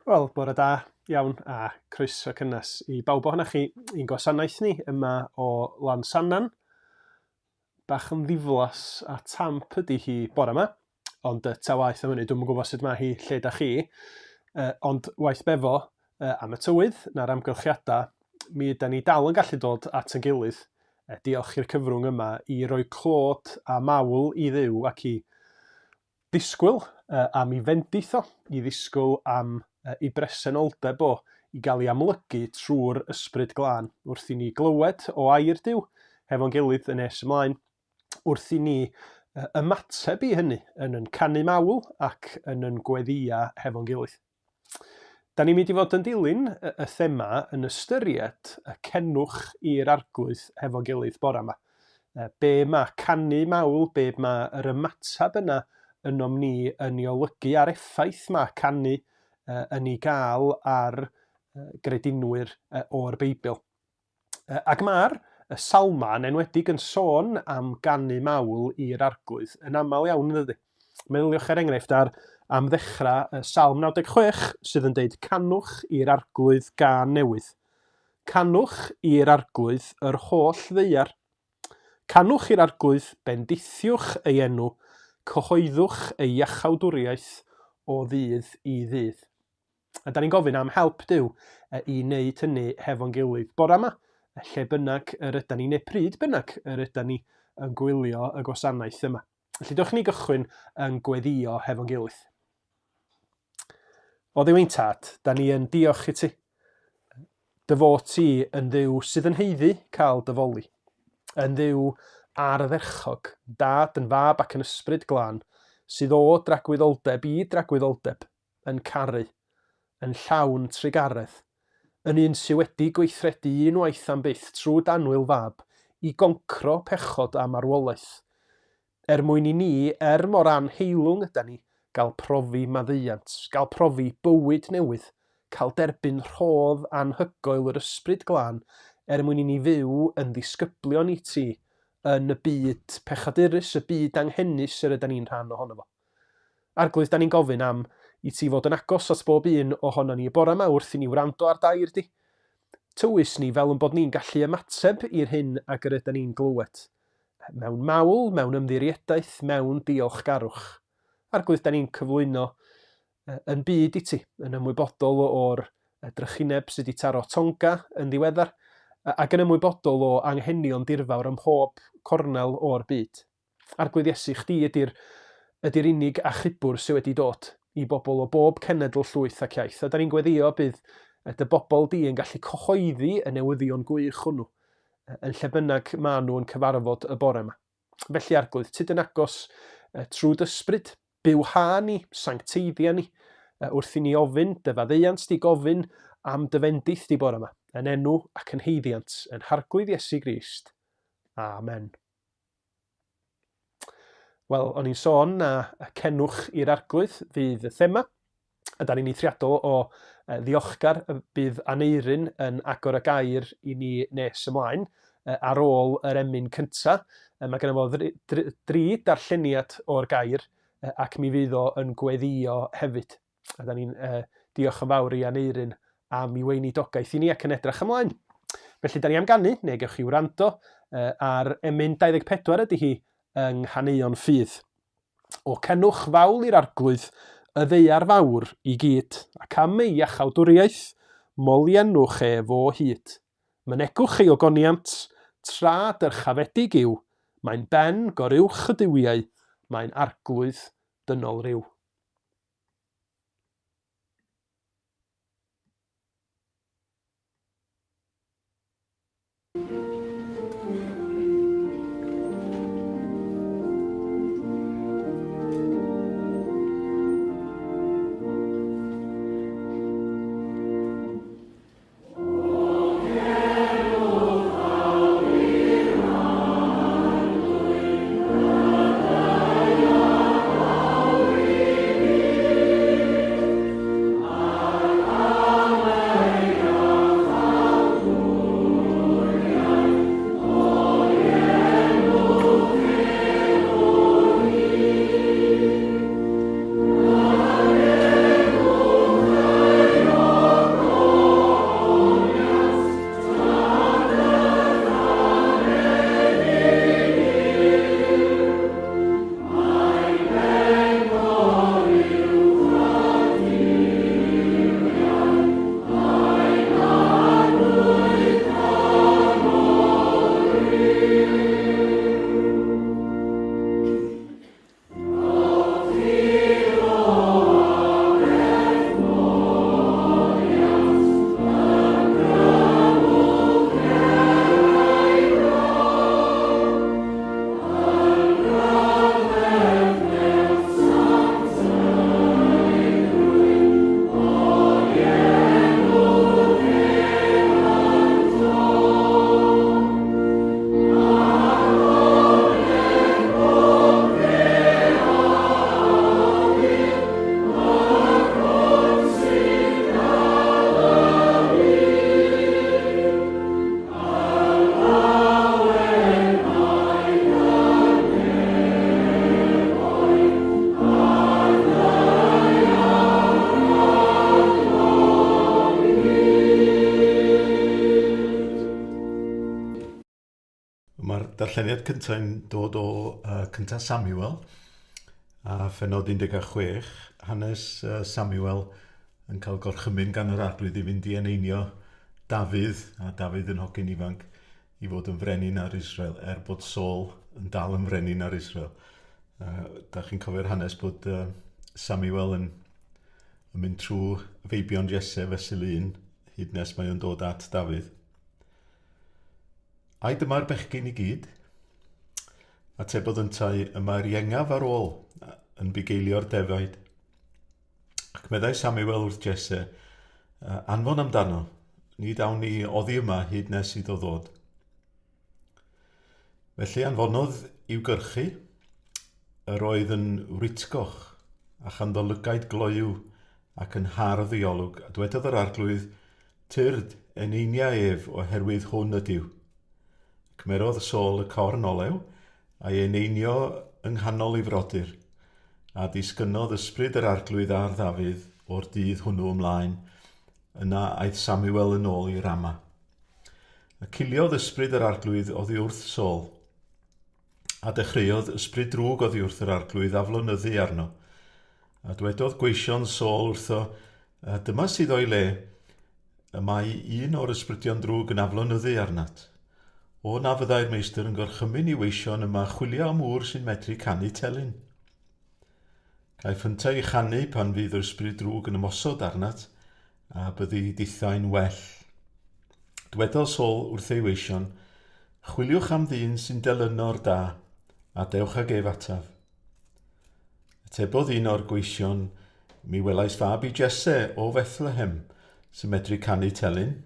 Wel, bore da iawn a croeso cynnes i bawb ohonoch chi i'n gwasanaeth ni yma o Lansannan. Bach yn ddiflas a tamp ydy hi bore yma, ond ta waeth am hynny, dwi'm yn gwybod sut mae hi lle da chi, ond waeth befo am y tywydd na'r amgylchiadau, mi yda ni dal yn gallu dod at ein gilydd, diolch i'r cyfrwng yma, i roi clod a mawl i Dduw ac i ddisgwyl am ei fendith o, i ddisgwyl am ei bresenoldeb o, i gael ei amlygu trwy'r Ysbryd Glân, wrth i ni glywed o air Duw hefo'n gilydd yn nes ymlaen, wrth i ni ymateb i hynny yn yn canu mawl ac yn yn gweddïau hefo'n gilydd. Da ni'n mynd i fod yn dilyn y, y thema yn ystyried y cenwch i'r arglwydd hefo'n gilydd bore yma. Be mae canu mawl, be mae yr ymateb yna ynom ni yn ei olygu a'r effaith mae canu yn ei gael ar gredinwyr o'r Beibl. Ac mae'r y Salmau yn enwedig yn sôn am ganu mawl i'r Arglwydd yn aml iawn, yn dydy? Meddyliwch er enghraifft ar am ddechrau y Salm 96 sydd yn deud canwch i'r Arglwydd gân newydd. Canwch i'r Arglwydd yr holl ddaear. Canwch i'r Arglwydd, bendithiwch ei enw, cyhoeddwch ei iachawdwriaeth o ddydd i ddydd. A da ni'n gofyn am help Duw i wneud hynny hefo'n gilydd bore yma, lle bynnag yr ydan ni, neu pryd bynnag yr ydan ni yn gwylio y gwasanaeth yma. Felly dewch i ni gychwyn yn gweddio hefo'n gilydd. O Dduw ein Tad, da ni yn diolch i ti. Dy fod ti yn Dduw sydd yn haeddu cael dy foli. Yn Dduw ardderchog, Dad yn Fab ac yn Ysbryd Glân, sydd o dragwyddoldeb i dragwyddoldeb, yn caru, yn llawn trugaredd, yn un sy wedi gweithredu un waith am byth trwy d'annwyl Fab i goncro pechod a marwolaeth, er mwyn i ni, er mor anheilwng yda ni, gael profi maddeuant, gael profi bywyd newydd, cael derbyn rhodd anhygoel yr Ysbryd Glân, er mwyn i ni fyw yn ddisgyblion i ti yn y byd pechadurus, y byd anghenus yr yda ni'n rhan ohono fo. Arglwydd, da ni'n gofyn am i ti fod yn agos at bob un ohonon ni y bore yma wrth i ni wrando ar d'air di. Tywys ni fel yn bod ni'n gallu ymateb i'r hyn ag yr ydan ni'n glywed. Mewn mawl, mewn ymddiriedaeth, mewn diolchgarwch. Arglwydd, da ni'n cyflwyno yn byd i ti, yn ymwybodol o'r drychineb sydd wedi taro Tonga yn ddiweddar, ac yn ymwybodol o anghenion dirfawr ym mhob cornel o'r byd. Arglwydd Iesu, chdi ydy'r ydy'r unig achubwr sydd wedi dod i bobl o bob cenedl, llwyth ac iaith. A da ni'n gweddio bydd dy bobl di yn gallu cyhoeddi y newyddion gwych hwnnw yn lle bynnag maen nhw yn cyfarfod y bore yma. Felly, Arglwydd, tyd yn agos trwy d'ysbryd, bywha ni, sancteiddia ni, wrth i ni ofyn dy faddeuant di gofyn am dy fendith di bore yma, yn enw ac yn haeddiant, yn Harglwydd Iesu Grist. Amen. Wel, o'n i'n sôn na cenwch i'r arglwydd fydd y thema, a da ni'n eithriadol o ddiolchgar y bydd Aneurin yn agor y gair i ni nes ymlaen ar ôl yr emyn cynta. Mae gennym fo dri darlleniad o'r gair ac mi fydd o yn gweddio hefyd. A da ni'n diolch yn fawr i Aneurin am ei weinidogaeth i ni ac yn edrych ymlaen. Felly, da ni am ganu, neu gewch chi wrando, ar emyn 24 ydy hi yng Nghaneuon Ffydd. O cenwch fawl i'r arglwydd, y ddaear fawr i gyd, ac am ei iachawdwriaeth, moliennwch ef o hyd. Mynegwch ei ogoniant, tra dyrchafedig yw, mae'n ben goruwch y duwiau, mae'n arglwydd dynol ryw. darlleniad cyntaf yn dod o uh, cyntaf Samuel a phenod 16, hanes uh, Samuel yn cael gorchymyn gan yr arglwydd i fynd i eneinio Dafydd, a Dafydd yn hogyn ifanc, i fod yn frenin ar Israel, er bod Saul yn dal yn frenin ar Israel. Uh, da chi'n cofio'r hanes bod uh, Samuel yn, yn mynd trwy feibion Jesse fesul un, hyd nes mae o'n dod at Dafydd. Ai dyma'r bechgyn i gyd? Atebodd yntau, y mae'r iengaf ar ôl, yn bugeilio'r defaid. Ac meddai Samuel wrth Jesse, anfon amdano, nid awn ni oddi yma hyd nes iddo ddod. Felly anfonodd i'w gyrchu, yr oedd yn writgoch, a chanddo lygaid gloyw ac yn hardd ei olwg, a dwedodd yr arglwydd, Tyrd, eneinia ef, oherwydd hwn ydyw. Cymerodd Saul y corn olew, a'i eneinio yng nghanol ei frodyr, a disgynnodd ysbryd yr arglwydd ar Ddafydd o'r dydd hwnnw ymlaen. Yna aeth Samuel yn ôl i Rama. A ciliodd ysbryd yr arglwydd oddi wrth Saul, a dechreuodd ysbryd drwg oddi wrth yr arglwydd aflonyddu arno. A dwedodd gweision Saul wrtho, A dyma sydd o'i le, y mae un o'r ysbrydion drwg yn aflonyddu arnat. O na fyddai'r meistr yn gorchymyn i weision yma chwilio am ŵr sy'n medru canu telyn. Caiff yntau ei chanu pan fydd yr ysbryd drwg yn ymosod arnat, a byddi dithau'n well. Dwedodd Saul wrth ei weision, Chwiliwch am ddyn sy'n delynor da, a dewch ag ef ataf. Atebodd un o'r gweision, Mi welais fab i Jesse o Fethlehem, sy'n medru canu telyn,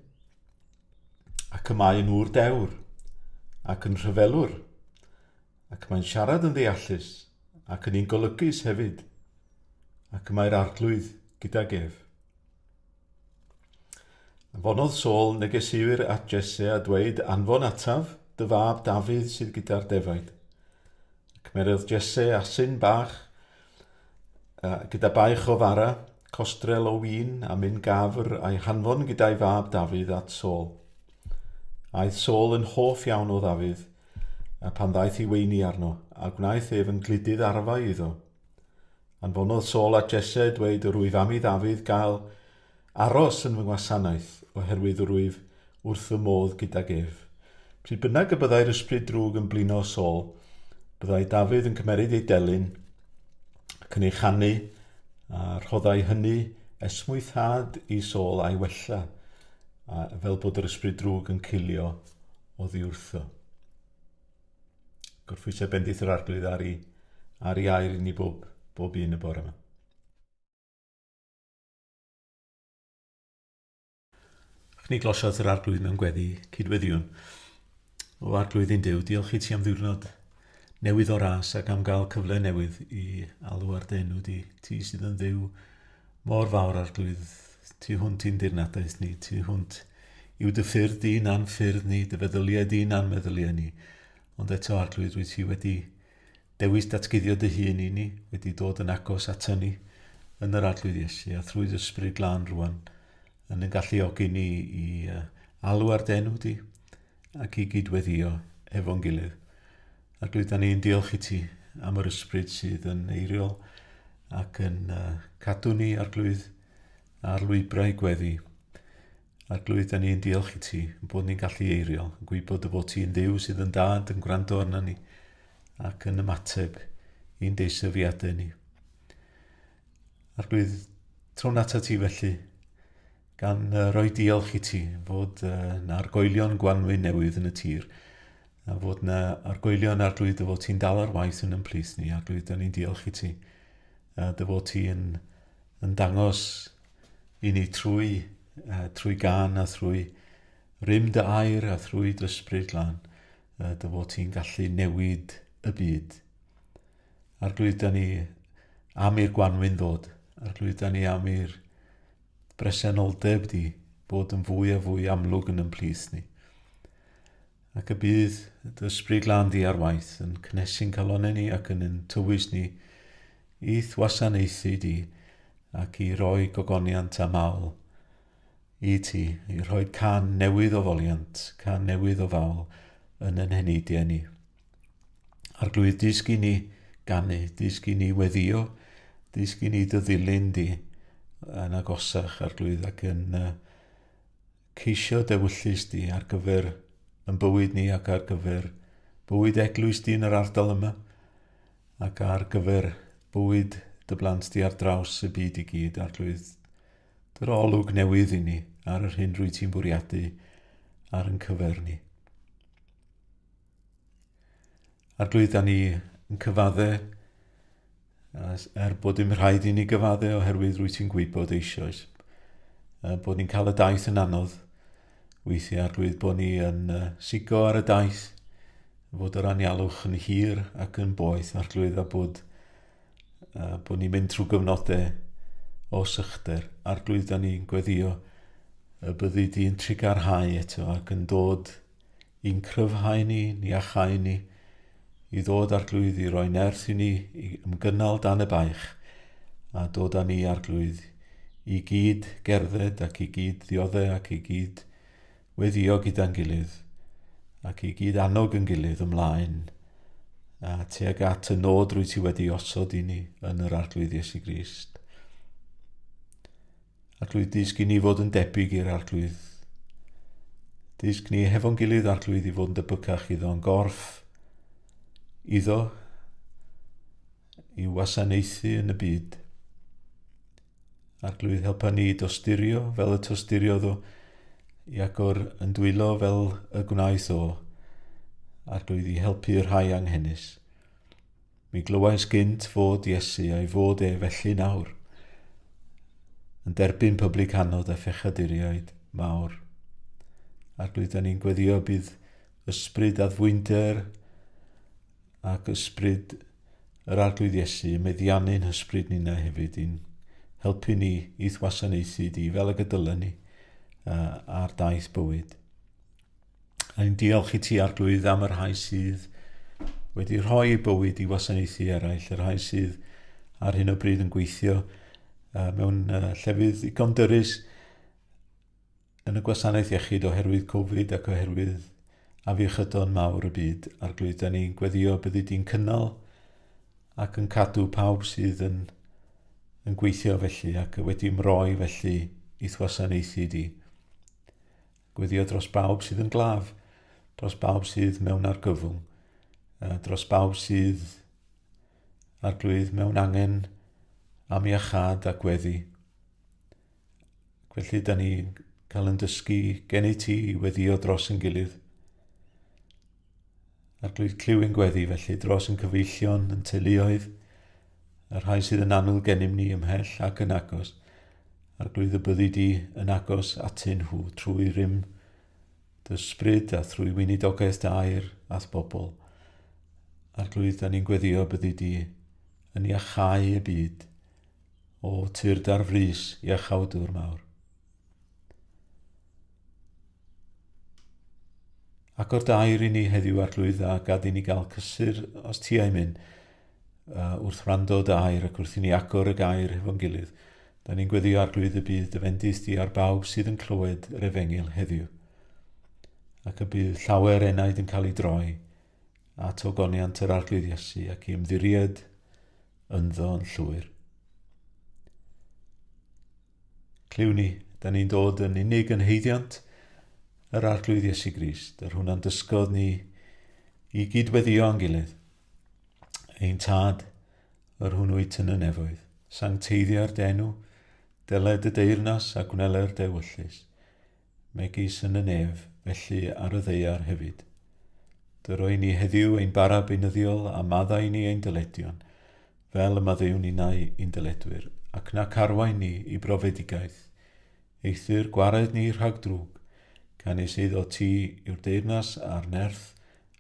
ac y mae yn ŵr dewr, ac yn rhyfelwr, ac mae'n siarad yn ddeallus, ac yn un golygus hefyd, ac y mae'r arglwydd gydag ef. Anfonodd Saul negeseuwyr at Jesse a dweud, Anfon ataf dy fab Dafydd sydd gyda'r defaid. Cymerodd Jesse asyn bach gyda baich o fara, costrel o win a myn gafr a'i hanfon gyda'i fab Dafydd at Saul. Aeth Saul yn hoff iawn o Ddafydd, a pan ddaeth i weini arno, a gwnaeth ef yn gludydd arfau iddo. Anfonodd Saul at Jesse, dweud, Rwyf am i Ddafydd gael aros yn fy ngwasanaeth, oherwydd rwyf wrth fy modd gydag ef. Pryd bynnag y byddai'r ysbryd drwg yn blino Saul, byddai Dafydd yn cymeryd ei delyn ac yn ei chanu, a rhoddai hynny esmwythâd i Saul a'i wella, a fel bod yr ysbryd drwg yn cilio oddi wrtho. Gorffwysau bendith yr arglwydd ar ei, ar ei air i ni bob, bob un y bore yma. Chni glosiodd yr arglwydd mewn gweddi cydweddiwn. O arglwydd ein Duw, diolch i ti am ddiwrnod newydd o ras ac am gael cyfle newydd i alw ar dy enw di. Ti sydd yn ddiw mor fawr arglwydd, tu hwnt i'n dirnadaeth ni, tu hwnt yw dy ffyrdd di na'n ffyrdd ni, dy feddyliau di na'n meddyliau ni. Ond eto, Arglwydd, wyt ti wedi dewis datguddio dy hun i ni, wedi dod yn agos ato ni yn yr Arglwydd Iesu, a thrwy dy ysbryd glân rwan, yn yn galluogi ni i alw ar dy enw di ac i gydweddio efo'n gilydd. Arglwydd, da ni'n diolch i ti am yr ysbryd sydd yn eiriol ac yn cadw ni, Arglwydd, ar lwybrau gweddi. Arglwydd, da ni'n diolch i ti, bod ni'n gallu eiriol, yn gwybod dy fod ti'n Dduw sydd yn dad, yn gwrando arna ni, ac yn ymateb i'n deisyfiadau ni. Arglwydd, trown atat ti felly, gan roi diolch i ti fod na argoelion gwanwyn newydd yn y tir, a fod na argoelion arglwydd dy fod ti'n dal ar waith yn ymplith ni, arglwydd, da ni'n diolch i ti, a dy fod ti'n yn dangos i ni trwy, uh, trwy gan a thrwy rym dy air a thrwy dy ysbryd glân, uh, dy fod ti'n gallu newid y byd. Arglwydd, da ni am i'r gwanwyn ddod. Arglwydd, da ni am i'r bresenoldeb di bod yn fwy a fwy amlwg yn ymplith ni. Ac y bydd dy ysbryd glân di ar waith yn cynhesu'n calonau ni ac yn yn tywys ni i'th wasanaethu di ac i roi gogoniant a mawl i ti, i rhoi can newydd o foliant, can newydd o fawl yn yn heneidiau ni. Arglwydd, dysg i ni ganu, dysg i ni weddio, dysg i ni dy ddilyn di yn agosach, Arglwydd, ac yn ceisio dewyllys di ar gyfer yn bywyd ni ac ar gyfer bywyd eglwys di yn yr ardal yma ac ar gyfer bywyd dy blant di ar draws y byd i gyd, Arglwydd. Dy'r olwg newydd i ni ar yr hyn rwy ti'n bwriadu ar yn cyfer ni. Arglwydd, da ni yn cyfadde, er bod dim rhaid i ni gyfadde oherwydd rwy ti'n gwybod eisoes, bod ni'n cael y daith yn anodd. Weithiau, Arglwydd, bod ni yn sigo ar y daith, fod yr anialwch yn hir ac yn boeth, Arglwydd, a bod, bod ni'n mynd trwy gyfnodau o sychder. Arglwydd, da ni'n gweddio y byddi di'n trugarhau eto ac yn dod i'n cryfhau ni, ni achau ni, i ddod Arglwydd i roi nerth i ni i ymgynnal dan y baich, a dod â ni Arglwydd i gyd gerdded ac i gyd ddiodde ac i gyd weddio gyda'n gilydd ac i gyd annog yn gilydd ymlaen a tuag at y nod rwy ti wedi osod i ni yn yr Arglwydd Iesu Grist. Arglwydd, dysg i ni fod yn debyg i'r Arglwydd. Dysg ni hefo'n gilydd, Arglwydd, i fod yn debycach iddo yn gorff, iddo, i wasanaethu yn y byd. Arglwydd, helpa ni i dosturio fel y tosturiodd o, i agor yn dwylo fel y gwnaeth o. Arglwydd, i helpu'r rhai anghenus. Mi glywais gynt fod Iesu a'i fod e felly nawr, yn derbyn publicanod a phechaduriaid mawr. Arglwydd, da ni'n gweddio bydd ysbryd addfwynder ac ysbryd yr Arglwydd Iesu yn meddiannu'n hysbryd ninnau hefyd i'n helpu ni i'th wasanaethu di fel y gydylen ni ar daith bywyd. A ni'n diolch i ti, Arglwydd, am y rhai sydd wedi rhoi eu bywyd i wasanaethu eraill, y rhai sydd ar hyn o bryd yn gweithio mewn llefydd ddigon dyrys yn y gwasanaeth iechyd oherwydd Covid ac oherwydd afiechydon mawr y byd. Arglwydd, da ni'n gweddio byddi di'n cynnal ac yn cadw pawb sydd yn, yn gweithio felly ac wedi ymroi felly i'th wasanaethu di. Gweddio dros bawb sydd yn glaf, dros bawb sydd mewn argyfwng, dros bawb sydd arglwydd mewn angen am iachâd a gweddi. Felly, da ni cael yn dysgu gen i ti i weddio dros yn gilydd. Arglwydd clyw ein gweddi felly dros yn cyfeillion, yn teuluoedd, y rhai sydd yn annwyl gennym ni ymhell ac yn agos. Arglwydd y byddi di yn agos atyn nhw trwy rym dy ysbryd a thrwy weinidogaeth dy air a'th bobl. Arglwydd, da ni'n gweddio byddi di yn iachau y byd o tyrd ar frys iachawdwr mawr. Agor dy air i ni heddiw Arglwydd a gad i ni gael cysur os ti a'i mynd wrth wrando dy air ac wrth i ni agor y gair hefo'n gilydd. Da ni'n gweddio Arglwydd y bydd dy fendith di ar bawb sydd yn clywed yr efengyl heddiw ac y bydd llawer enaid yn cael ei droi at ogoniant yr Arglwydd Iesu ac i ymddiried ynddo yn llwyr. Clyw ni, da ni'n dod yn unig yn heiddiant yr Arglwydd Iesu Grist, yr hwnna'n dysgodd ni i gydweddio â'n gilydd. Ein tad, yr hwn wyt yn y nefoedd, sancteiddia'r denw, deled y deyrnas a gwneler dewyllys, megis yn y nef, felly ar y ddaear hefyd. Dyro i ni heddiw ein bara beunyddiol a maddau i ni ein dyledion, fel y maddeuwn ninnau i'n dyledwyr, ac nac arwain ni i brofedigaeth. Eithr gwared ni rhag drwg, canys eiddo ti yw'r deyrnas a'r nerth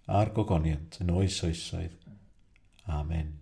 a'r gogoniant yn oes oesoedd. Amen.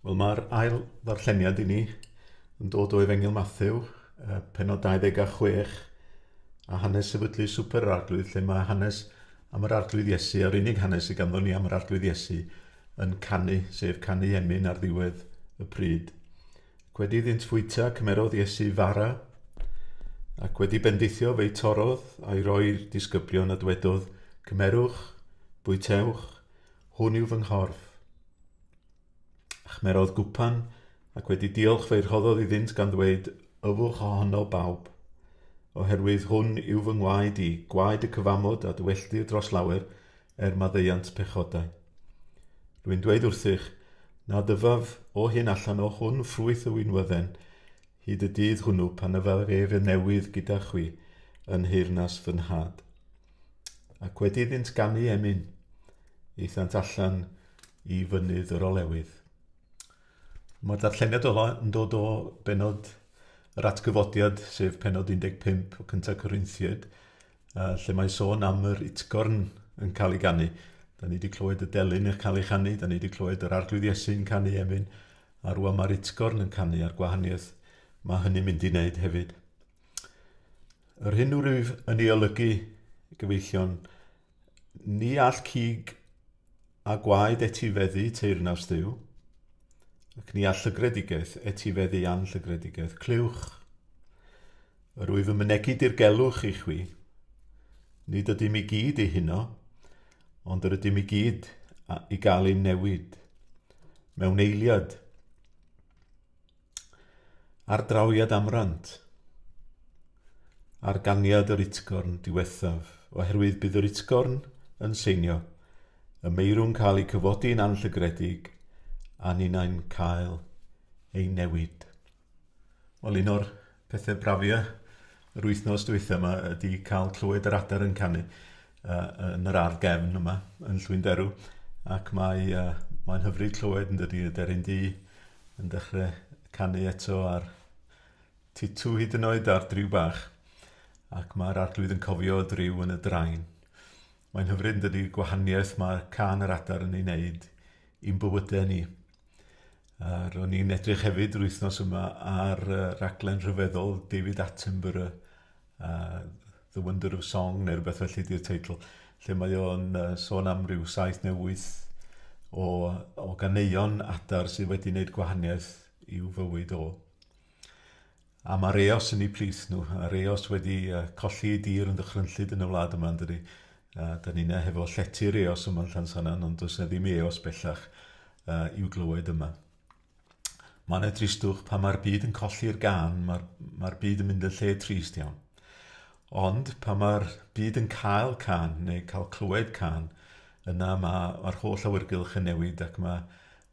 Wel, mae'r ail ddarlleniad i ni yn dod o Efengyl Mathew, penod 26, a hanes sefydlu swper yr Arglwydd, lle mae hanes am yr Arglwydd Iesu, a'r unig hanes sydd ganddo ni am yr Arglwydd Iesu, yn canu, sef canu emyn ar ddiwedd y pryd. Ac wedi iddynt fwyta, cymerodd Iesu fara, ac wedi bendithio fe'i torrodd a'i roi i'r disgyblion a dwedodd, Cymerwch, bwytewch, hwn yw fy nghorff. A chymerodd gwpan, ac wedi diolch fe'i rhoddodd iddynt gan ddweud, Yfwch ohono bawb, oherwydd hwn yw fy ngwaed i, gwaed y cyfamod a dywelltir dros lawer er maddeuant pechodau. Rwy'n dweud wrthych, nad yfaf o hyn allan o hwn ffrwyth y winwydden, hyd y dydd hwnnw pan yfaf ef yn newydd gyda chwi yn nheyrnas fy nhad. Ac wedi iddynt ganu emyn, aethant allan i fynydd yr olewydd. Mae'r darlleniad ola yn dod o benod yr atgyfodiad, sef penod 15 o Cyntaf Corinthiaid, lle mae sôn am yr utgorn yn cael ei ganu. Da ni wedi clywed y delyn yn cael ei chanu, da ni wedi clywed yr Arglwydd Iesu'n canu emyn, a rwan mae'r utgorn yn canu a'r gwahaniaeth mae hynny'n mynd i wneud hefyd. Yr hyn rwyf yn ei olygu, gyfeillion, ni all cig a gwaed etifeddu teyrnas Dduw, ac ni all llygredigaeth etifeddu anllygredigaeth. Clywch, yr wyf yn mynegi dirgelwch i chwi. Nid ydym i gyd i huno, ond yr ydym i gyd i gael ein newid. Mewn eiliad, Ar drawiad amrant, ar ganiad yr utgorn diwethaf, oherwydd bydd yr utgorn yn seinio, y meirw'n cael eu cyfodi'n anllygredig, a ninnau'n cael ein newid. Wel, un o'r pethau brafia yr wythnos dwytha yma ydy cael clywed yr adar yn canu yn yr ardd gefn yma yn Llwynderw ac mae, mae'n hyfryd clywed yn dydy y deryn du yn dechrau canu eto ar titw hyd yn oed ar driw bach, ac mae'r arglwydd yn cofio y driw yn y drain. Mae'n hyfryd yn dydy gwahaniaeth mae can yr adar yn ei wneud i'n bywydau ni. A ro'n i'n edrych hefyd yr wythnos yma ar raglen rhyfeddol David Attenborough The Wonder of Song neu rhywbeth felly di'r teitl, lle mae o'n sôn am ryw 7 neu 8 o, o ganeuon adar sydd wedi wneud gwahaniaeth i'w fywyd o. A mae'r eos yn eu plith nhw, a'r eos wedi colli ei dir yn ddychrynllyd yn y wlad yma, yn dydi? Da ni'n hefo llety'r eos yma yn Llansannan, ond does na ddim eos bellach i'w glywed yma. Mae yna dristwch pan mae'r byd yn colli'r gân, mae'r mae byd yn mynd yn lle trist iawn. Ond pan mae'r byd yn cael cân, neu cael clywed cân, yna mae'r mae holl awyrgylch yn newid ac mae,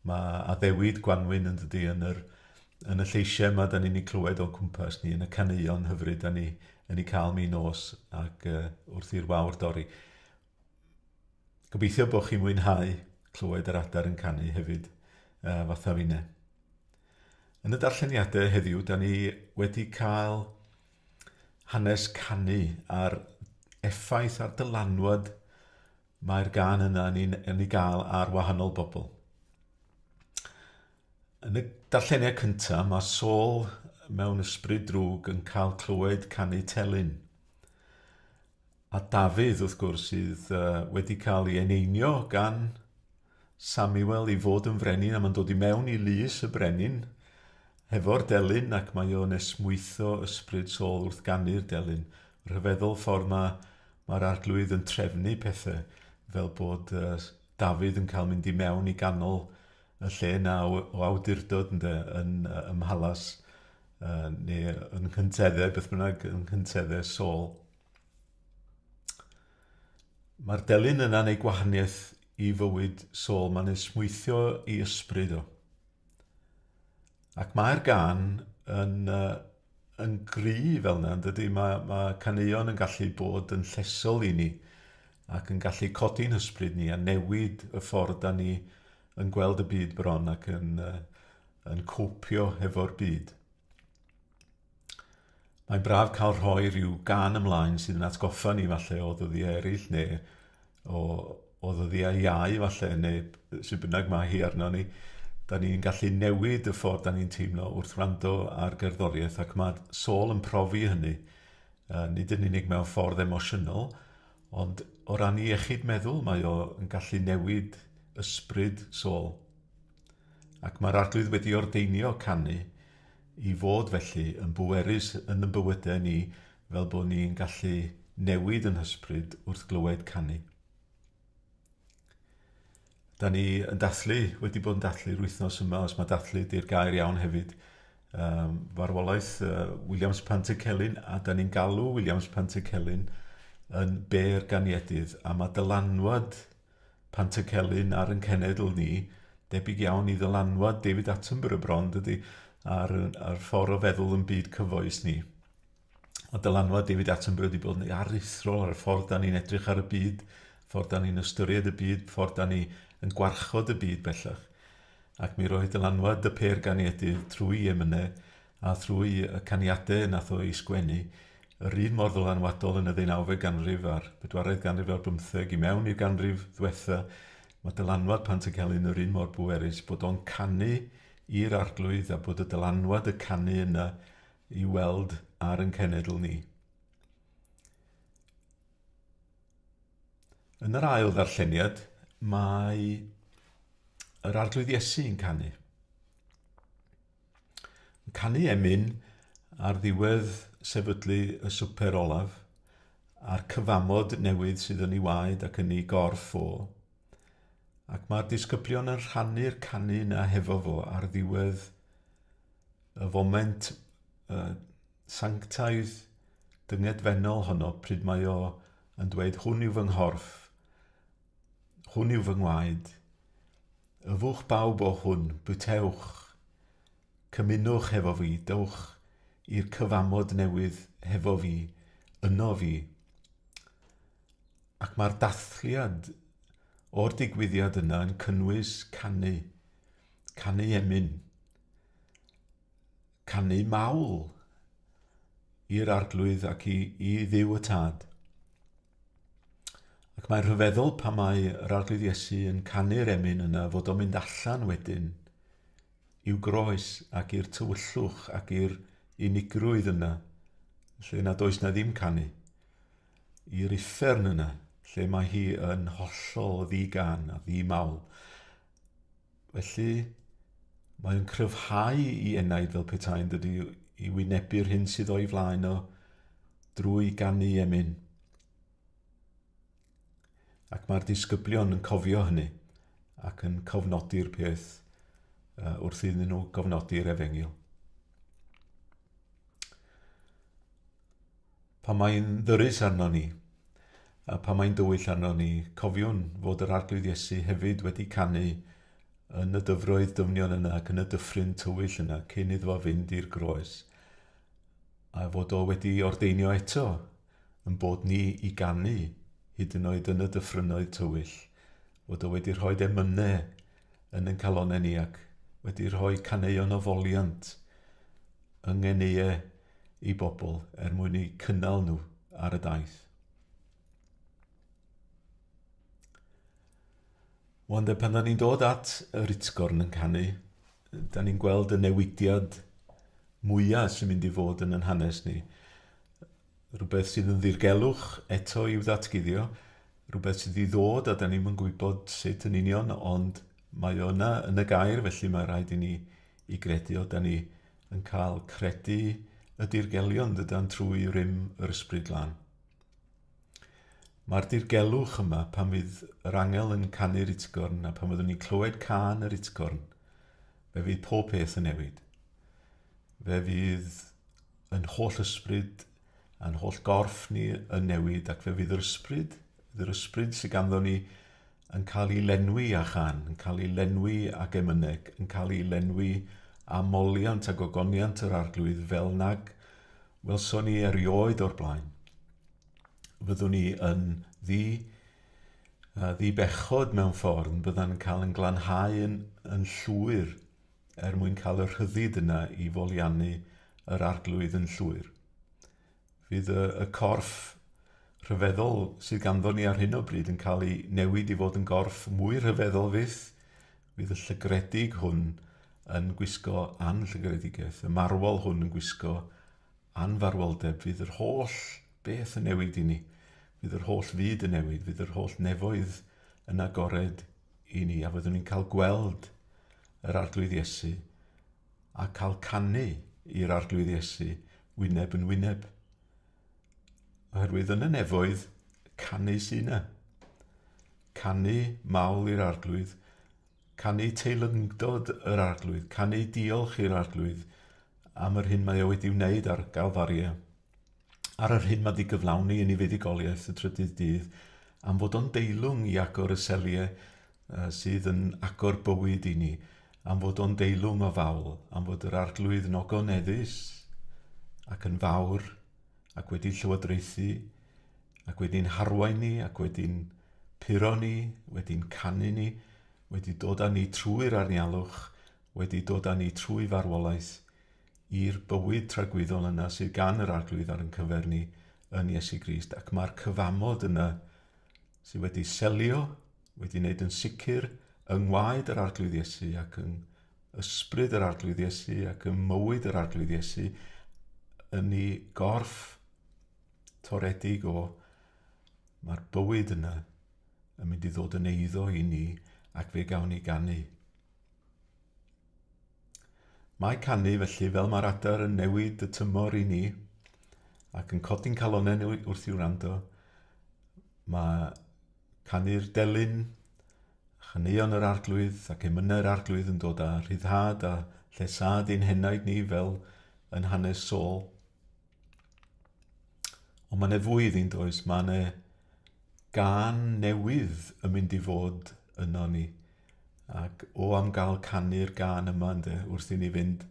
mae addewid gwanwyn yn dydy yn yr, yn y lleisiau yma da ni'n ei clywed o'n cwmpas ni, yn y caneuon hyfryd da ni yn ei cael mi nos ac wrth i'r wawr dorri. Gobeithio bod chi'n mwynhau clywed yr adar yn canu hefyd, uh, fatha finne. Yn y darlleniadau heddiw, da ni wedi cael hanes canu a'r effaith a'r dylanwad mae'r gan yna yn ei, yn ei gael ar wahanol bobl. Yn y darlleniad cyntaf, mae Saul mewn ysbryd drwg yn cael clywed canu telyn. A Dafydd, wrth gwrs, sydd wedi cael ei eneinio gan Samuel i fod yn frenin, a mae'n dod i mewn i lys y brenin hefo'r delyn, ac mae o'n esmwytho ysbryd Saul wrth ganu'r delyn. Rhyfeddol ffordd mae mae'r arglwydd yn trefnu pethau fel bod Dafydd yn cael mynd i mewn i ganol y lle yna o, o awdurdod ynde, yn, ym mhalas neu yn nghynteddau, beth bynnag, yn nghynteddau Saul. Mae'r delyn yna'n ei gwahaniaeth i fywyd Saul, mae'n esmwythio i ysbryd o. Ac mae'r gan yn, uh, yn gry fel yna, yn dydy? Mae, mae caneuon yn gallu bod yn llesol i ni ac yn gallu codi'n hysbryd ni a newid y ffordd da ni yn gweld y byd bron ac yn, uh, yn copio hefo'r byd. Mae'n braf cael rhoi rhyw gân ymlaen sydd yn atgoffa ni falle o ddyddiau eraill neu o, o ddyddiau iau falle neu sut bynnag mae hi arno ni. Da ni'n gallu newid y ffordd da ni'n teimlo wrth wrando ar gerddoriaeth ac mae Saul yn profi hynny, nid yn unig mewn ffordd emosiynol, ond o ran ei iechyd meddwl mae o yn gallu newid ysbryd Saul. Ac mae'r Arglwydd wedi ordeinio canu i fod felly yn bwerus yn y bywydau ni fel bod ni'n gallu newid yn hysbryd wrth glywed canu. Da ni yn dathlu, wedi bod yn dathlu'r wythnos yma, os mae dathlu di'r gair iawn hefyd, um, farwolaeth uh, Williams Pantycelyn, a da ni'n galw Williams Pantycelyn yn ber ganiedydd, a mae dylanwad Pantycelyn ar yn cenedl ni, debyg iawn i ddylanwad David Attenborough bron, dydy, ar, ar ffordd o feddwl yn byd cyfoes ni. Mae dylanwad David Attenborough wedi bod yn aruthrol ar y ffordd da ni'n edrych ar y byd, ffordd da ni'n ystyried y byd, ffordd da ni yn gwarchod y byd bellach. Ac mi roedd dylanwad y pêr ganiedydd trwy emynau a thrwy y caniadau nath o ei sgwennu, yr un mor ddylanwadol yn y ddeunawfed ganrif a'r bedwaredd ganrif ar bymtheg i mewn i'r ganrif ddwetha. Mae dylanwad Pantycelyn yr un mor bwerus bod o'n canu i'r arglwydd a bod y dylanwad y canu yna i weld ar ein cenedl ni. Yn yr ail ddarlleniad, mae yr Arglwydd Iesu yn canu. Yn canu emyn ar ddiwedd sefydlu y swper olaf a'r cyfamod newydd sydd yn ei waed ac yn ei gorff o. Ac mae'r disgyblion yn rhannu'r canu yna hefo fo ar ddiwedd y foment uh, sanctaidd dyngedfennol honno pryd mae o yn dweud hwn yw fy nghorff, hwn yw fy ngwaed, yfwch bawb o hwn, bwytewch, cymunwch hefo fi, dewch i'r cyfamod newydd hefo fi, yno fi. Ac mae'r dathliad o'r digwyddiad yna yn cynnwys canu, canu emyn, canu mawl i'r arglwydd ac i, i ddiw y tad. Ac mae'n rhyfeddol pan mae yr arglwydd Iesu yn canu'r emyn yna fod o'n mynd allan wedyn i'w groes ac i'r tywyllwch ac i'r unigrwydd yna, lle nad oes na ddim canu, i'r uffern yna, lle mae hi yn hollol ddi-gan a ddi-mawl. Felly, mae'n cryfhau i enaid fel petai'n dydy i wynebu'r hyn sydd o'i flaen o drwy ganu emyn. Ac mae'r disgyblion yn cofio hynny ac yn cofnodi'r peth wrth iddyn nhw gofnodi'r efengyl. Pan mae'n ddyrus arno ni, a pan mae'n dywyll arno ni, cofiwn fod yr Arglwydd Iesu hefyd wedi canu yn y dyfroedd dyfnion yna ac yn y dyffryn tywyll yna cyn iddo fo fynd i'r groes, a fod o wedi ordeinio eto yn bod ni i ganu hyd yn oed yn y dyffrynnoedd tywyll, fod o wedi rhoi emynau yn ein calonnau ni ac wedi rhoi caneuon o foliant yng ngeneuau i bobl er mwyn eu cynnal nhw ar y daith. Wan de, pan da ni'n dod at yr utgorn yn canu, da ni'n gweld y newidiad mwyaf sy'n mynd i fod yn yn hanes ni. Rhywbeth sydd yn ddirgelwch eto i'w ddatguddio, rhywbeth sydd i ddod a da ni'n gwybod sut yn union, ond mae o yna yn y gair, felly mae rhaid i ni i gredu o. Da ni yn cael credu y dirgelion dydan trwy rym yr Ysbryd Glân. Mae'r dirgelwch yma pan fydd yr angel yn canu'r utgorn a pan fyddwn ni'n clywed cân yr utgorn, fe fydd pob peth yn newid. Fe fydd yn holl ysbryd a'n holl gorff ni yn newid ac fe fydd yr ysbryd, fydd yr ysbryd sydd ganddo ni yn cael ei lenwi â chan, yn cael ei lenwi ag emyneg, yn cael ei lenwi â moliant a gogoniant yr arglwydd fel nag welson ni erioed o'r blaen. Fyddwn ni yn ddi, ddi bechod mewn ffordd, yn byddan yn cael yn glanhau yn, yn llwyr er mwyn cael y rhyddid yna i foliannu yr arglwydd yn llwyr. Fydd y, y corff rhyfeddol sydd ganddo ni ar hyn o bryd yn cael ei newid i fod yn gorff mwy rhyfeddol fyth. Fydd y llygredig hwn yn gwisgo anllygredigaeth, y marwol hwn yn gwisgo anfarwoldeb. Fydd yr holl beth yn newid i ni. Fydd yr holl fyd yn newid, fydd yr holl nefoedd yn agored i ni, a fyddwn ni'n cael gweld yr Arglwydd Iesu a cael canu i'r Arglwydd Iesu wyneb yn wyneb. Oherwydd yn y nefoedd, canu sy'n yna. Canu mawl i'r Arglwydd, canu teilyngdod yr Arglwydd, canu diolch i'r Arglwydd am yr hyn mae o wedi wneud ar Galfaria, ar yr hyn mae wedi gyflawni yn ei fuddugoliaeth y trydydd dydd, am fod o'n deilwng i agor y seliau sydd yn agor bywyd i ni, am fod o'n deilwng o fawl, am fod yr Arglwydd yn ogoneddus ac yn fawr ac wedi llywodraethu ac wedi'n harwain ni ac wedi'n puro ni, wedi'n canu ni, wedi dod â ni trwy'r anialwch, wedi dod â ni trwy farwolaeth i'r bywyd tragwyddol yna sydd gan yr Arglwydd ar yn cyfer ni yn Iesu Grist. Ac mae'r cyfamod yna sydd wedi selio, wedi wneud yn sicr yng ngwaed yr Arglwydd Iesu ac yng ysbryd yr Arglwydd Iesu ac ym mywyd yr Arglwydd Iesu yn ei gorff toredig o, mae'r bywyd yna yn mynd i ddod yn eiddo i ni ac fe gawn ni ganu. Mae canu felly fel mae'r adar yn newid y tymor i ni ac yn codi'n calonnau ni wrth i wrando. Mae canu'r delyn, chaneuon yr arglwydd ac emynau'r arglwydd yn dod â rhyddhad a llesâd i'n henaid ni fel yn hanes Saul. Ond mae yna fwy iddi'n does, mae yna gan newydd yn mynd i fod yno ni. Ac o am gael canu'r gan yma ynde, wrth i ni fynd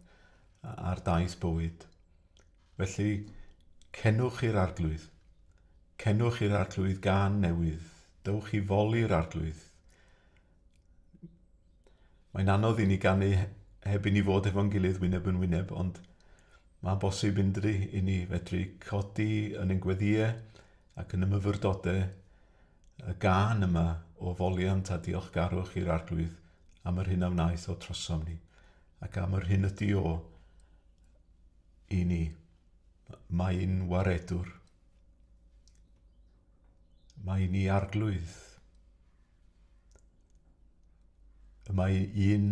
ar daith bywyd. Felly, cenwch i'r arglwydd. Cenwch i'r arglwydd gan newydd. Dewch i foli'r arglwydd. Mae'n anodd i ni ganu heb i ni fod efo'n gilydd wyneb yn wyneb, ond mae'n bosib undri i ni fedru codi yn ein gweddïau ac yn y myfyrdodau y gân yma o foliant a diolchgarwch i'r Arglwydd am yr hyn a wnaeth o trosom ni ac am yr hyn ydy o i ni. Mae'n waredwr. Mae'n i arglwydd. Y mae un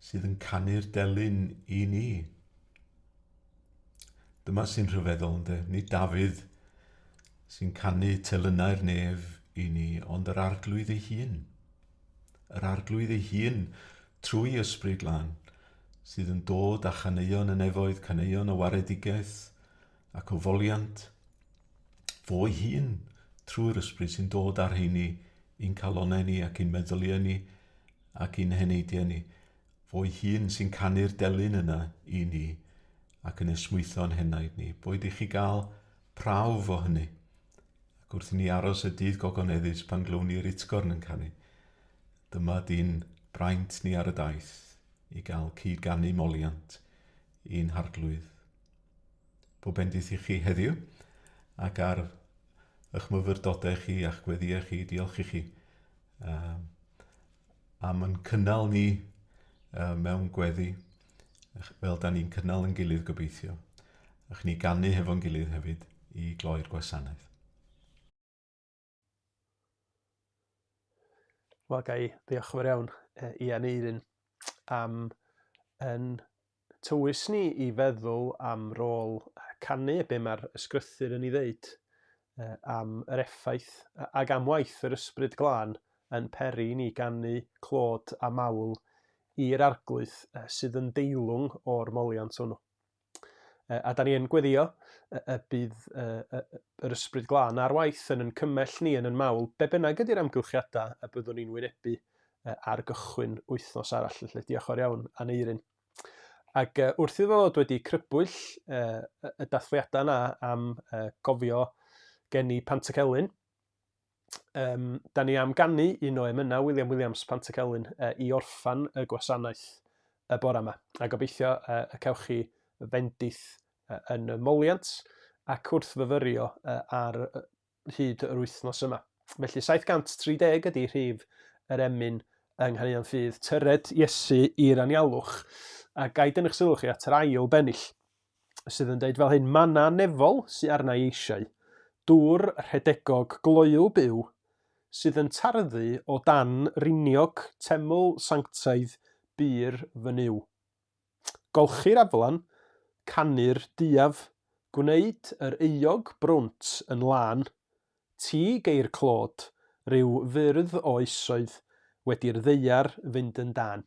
sydd yn canu'r delyn i ni. Dyma sy'n rhyfeddol, ynddo? Nid Dafydd sy'n canu telynau'r nef i ni, ond yr arglwydd ei hun. Yr arglwydd ei hun, trwy ysbryd glân, sydd yn dod â chaneuon y nefoedd, caneuon o waredigaeth ac o foliant. Fo ei hun, trwy'r ysbryd sy'n dod â'r rheini i'n calonnau ni ac i'n meddyliau ni ac i'n heneidiau ni. Fo'i hun sy'n canu'r delyn yna i ni ac yn esmwytho'n henaid ni. Boed i chi gael prawf o hynny. Ac wrth i ni aros y dydd gogoneddus pan glywn ni'r utgorn yn canu, dyma di'n braint ni ar y daith i gael cyd-ganu moliant i'n harglwydd. Pob bendith i chi heddiw ac ar eich myfyrdodau chi a'ch gweddïau chi. Diolch i chi. Um, am yn cynnal ni uh, mewn gweddi, fel da ni'n cynnal yn gilydd gobeithio. A'ch ni ganu hefo'n gilydd hefyd i gloi'r gwasanaeth. Wel, ga i ddiolch yn fawr iawn i Aneurin am yn tywys ni i feddwl am rôl canu, be mae'r ysgrythur yn ei ddeud am yr effaith ac am waith yr ysbryd glân yn peri i ni ganu clod a mawl i'r Arglwydd sydd yn deilwng o'r moliant hwnnw. A da ni yn gweddio y bydd yr ysbryd glân ar waith yn yn cymell ni yn yn mawl, be bynnag ydy'r amgylchiadau y byddwn ni'n wynebu ar gychwyn wythnos arall. Felly diolch fawr iawn, Aneurin. Ac wrth iddo fod wedi crybwyll y dathliadau yna am gofio geni Pantycelyn, um, da ni am ganu un o emynau William Williams Pantycelyn i orffan y gwasanaeth y bore yma. A gobeithio y cewch chi fendith yn y moliant ac wrth fyfyrio ar hyd yr wythnos yma. Felly 730 ydy rhif yr emyn yng Nghaneuon Ffydd, Tyred Iesu i'r Anialwch, a ga i dynnu'ch sylw chi at yr ail bennill, sydd yn dweud fel hyn, Mana nefol sy arna i eisiau, dŵr rhedegog gloyw byw, sydd yn tarddu o dan riniog teml sanctaidd bur fy Nuw. Golchi'r aflan, canu'r duaf, gwneud yr euog brwnt yn lân, ti geir clod, rhyw fyrdd o oesoedd wedi'r ddaear fynd yn dân.